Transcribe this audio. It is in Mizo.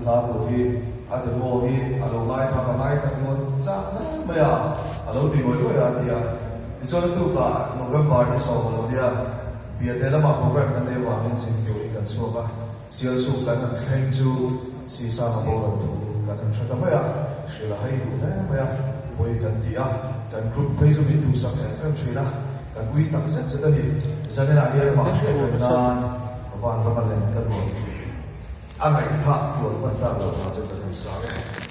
hla tur hi a demo hi a lo ngaithla ka ngaithla tluan chak hle mai a, a lo ti ngawih ngawih a a ti a. Tichuan a tukah November ni sawm a lo nia, Biate lamah program kan nei avangin zin turin kan chhuak a, Sialsuk kan han thleng chu Sisanga boral thu kan han hre ta mai a, hrilh a hai duh hle mai a, pawi kan ti a, kan group phei chu min duhsak em em thin a, kan ui tak zet zet a ni. Zaninah hian amah hriat reng nan Vanrama len ka nuam a ngaihthlah tluan hman tak loh hna chu ka thlen sang e.